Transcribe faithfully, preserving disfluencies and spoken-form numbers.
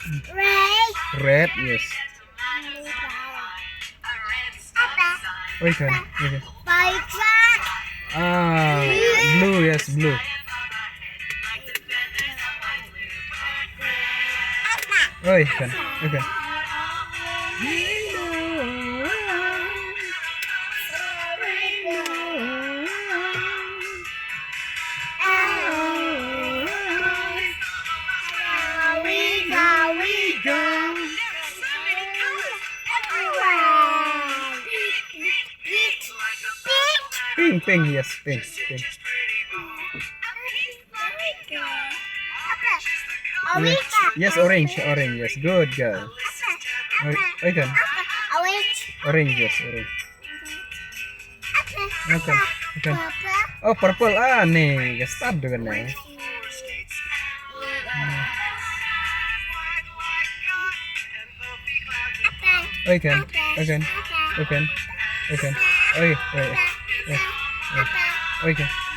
Red. Red, yes. Oi, kan. Oi, kan. Ah, blue, yes, blue. Oi, kan. Oi, kan. Pink, pink, yes, pink, pink. Yes, yes, orange, orange, yes, good girl. Oi, oi, kan. Orange. Orange, yes, orange. Oi, kan, oi, kan. Oh, purple, ah, ne, ka stad tu kan ne. Oi, kan, oi, kan, oi, kan, oi, kan. Oi, oi, oi, oi. Oi, kan.